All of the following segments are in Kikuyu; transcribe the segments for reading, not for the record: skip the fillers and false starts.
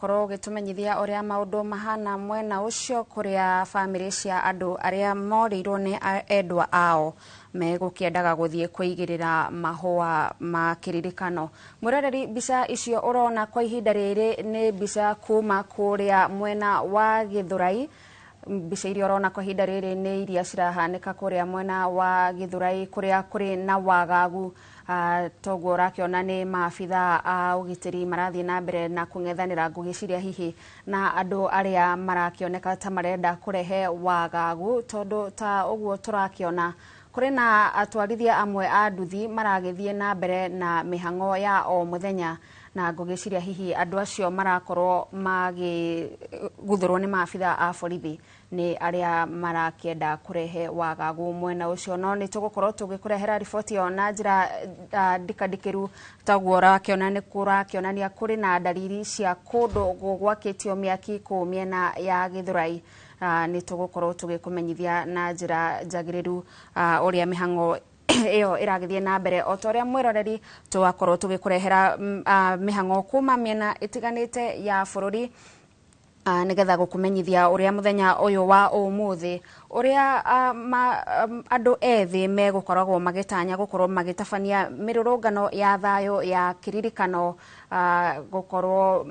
Korwo ũgĩtũmenyithia ũrĩa maũndũ mahana mwena ũcio kũrĩa bamĩrĩ cia andũ arĩa morĩirwo nĩ endwa ao megũkĩendaga gũthiĩ kũigĩrĩra mahũa ma kĩririkano. Mwĩroreri, mbica icio ũrona kwa ihinda rĩrĩ nĩ mbica kuma kũrĩa mwena wa Gĩthũrai. Mbica iria ũrona kwa ihinda rĩrĩ nĩ iria cirahanĩka kũrĩa mwena wa Gĩthũrai kũrĩa kũrĩ na wagagu. Toguo ũrakĩona nĩ maabitha a ũgitĩri marathiĩ na mbere na kũng'ethanĩra, ngũgĩciria hihi na andũ arĩa marakĩoneka ta marenda kũrehe wagagu, tondũ ta ũguo tũrakĩona kũrĩ na atwarithia amwe a nduthi maragĩthiĩ na mbere na mĩhang'o ya o mũthenya, na ngũgĩciria hihi andũ acio marakorwo magĩguthũrwo nĩ maabitha a borithi nĩ arĩa marakĩenda kũrehe wagagu mwena ũcio. No nĩ tũgũkorwo tũgĩkũrehera riboti ĩyo na njĩra ndikandikĩru. Taguo ũrakĩona nĩ kũrakĩonania kũrĩ na ndariri cia kũndũ gwakĩtio mĩaki kũu mĩena ya Gĩthũrai. Nĩ tũgũkorwo tũgĩkũmenyithia na njĩra njagĩrĩru ũrĩa mĩhang'o ĩyo ĩragĩthiĩ na mbere, o ta ũrĩa mwĩroreri twakorwo tũgĩkũrehera mĩhang'o kuma mĩena ĩtiganĩte ya bũrũri, nĩgetha gũkũmenyithia ũrĩa mũthenya ũyũ wa ũmũthĩ ũrĩa andũ ethĩ megũkoragwo magĩtanya gũkorwo magĩtabania mĩrũrũngano ya thayũ ya kĩririkano, gũkorwo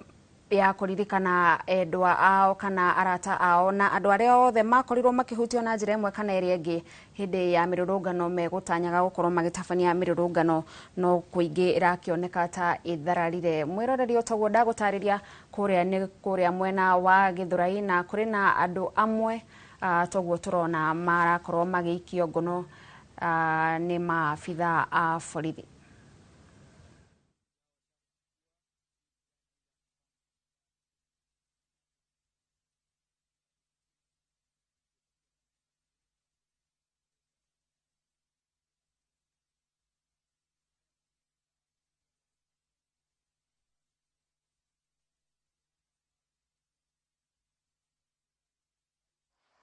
ya kũririkana endwa ao kana arata ao na andũ arĩa othe makorirwo makĩhutio na njĩra ĩmwe kana ĩrĩa ĩngĩ hĩndĩ ya mĩrũrũngano megũtanyaga gũkorwo magĩtabania mĩrũrũngano, no kũingĩ ĩrakĩoneka ta ĩthararire. Mwĩroreri, o taguo ndagũtarĩria, kũrĩa nĩ kũrĩa mwena wa Gĩthũrai na kũrĩ na andũ amwe, toguo tũrona marakorwo magĩikio ngono nĩ maabitha a borithi.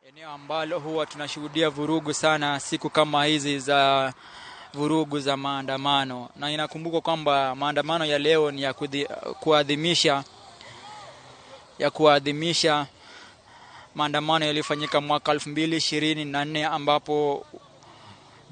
Eneo ambalo huwa tunashuhudia vurugu sana siku kama hizi za vurugu za maandamano, na inakumbukwa kwamba maandamano ya leo ni ya kuadhimisha maandamano yaliyofanyika mwaka 2024 ambapo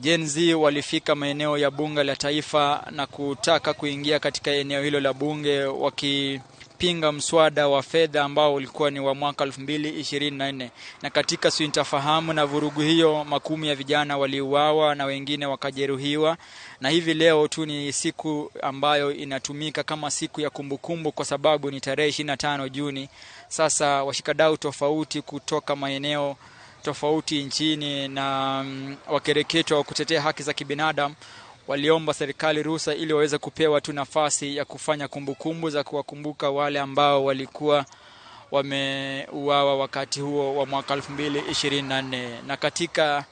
Gen Z walifika maeneo ya bunge la taifa na kutaka kuingia katika eneo hilo la bunge wakipinga mswada wa fedha ambao ulikuwa ni wa mwaka 2024. Na katika sintofahamu na vurugu hiyo, makumi ya vijana waliuawa na wengine wakajeruhiwa. Na hivi leo tu ni siku ambayo inatumika kama siku ya kumbukumbu kwa sababu ni tarehe 25 Juni. Sasa washikadau tofauti kutoka maeneo tofauti nchini na wakereketwa wa kutetea haki za kibinadamu waliomba serikali ruhusa ili waweze kupewa tu nafasi ya kufanya kumbukumbu za kuwakumbuka wale ambao walikuwa wameuawa wakati huo wa mwaka 2024. Na katika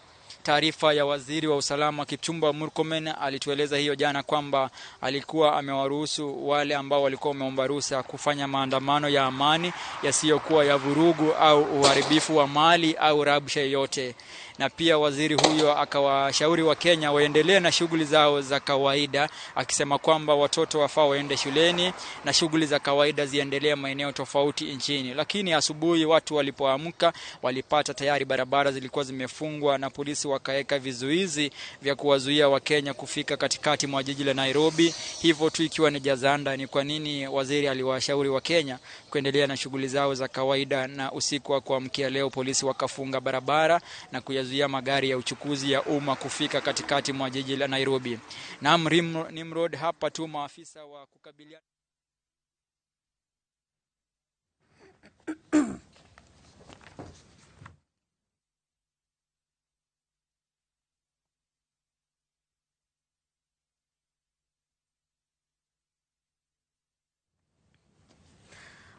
taarifa ya waziri wa usalama Kipchumba Murkomen alitueleza hiyo jana kwamba alikuwa amewaruhusu wale ambao walikuwa wameomba ruhusa kufanya maandamano ya amani yasiyokuwa ya vurugu au uharibifu wa mali au rabsha yoyote. Na pia waziri huyo akawashauri wa Kenya waendelee na shughuli zao za kawaida, akisema kwamba watoto wafaa waende shuleni na shughuli za kawaida ziendelee maeneo tofauti nchini. Lakini asubuhi watu walipoamka walipata tayari barabara zilikuwa zimefungwa na polisi wakaweka vizuizi vya kuwazuia Wakenya kufika katikati mwa jiji la Nairobi. Hivyo tu ikiwa ni jazanda ni kwa nini waziri aliwashauri Wakenya kuendelea na shughuli zao za kawaida, na usiku wa kuamkia leo polisi wakafunga barabara na kuyazuia magari ya uchukuzi ya umma kufika katikati mwa jiji la Nairobi. Naam, Nimrod, hapa tu maafisa wa kukabiliana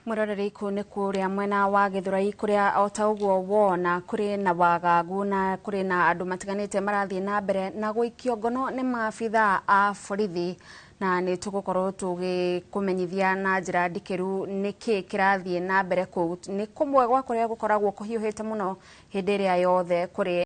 Mwĩroreri, kũu nĩ kũrĩa mwena wa Gĩthũrai kũrĩa o ta ũguo wona kũrĩ na wagagu na kũrĩ na andũ matiganĩte marathiĩ na mbere na gũikio ngono nĩ maabitha a borithi, na nĩ tũgũkorwo tũgĩkũmenyithia na njĩra ndikĩru nĩkĩ kĩrathiĩ na mbere kũu. Nĩ kũmwe gwa kũrĩa gũkoragwo kũhiũhĩte mũno hĩndĩ ĩrĩa yothe kũrĩ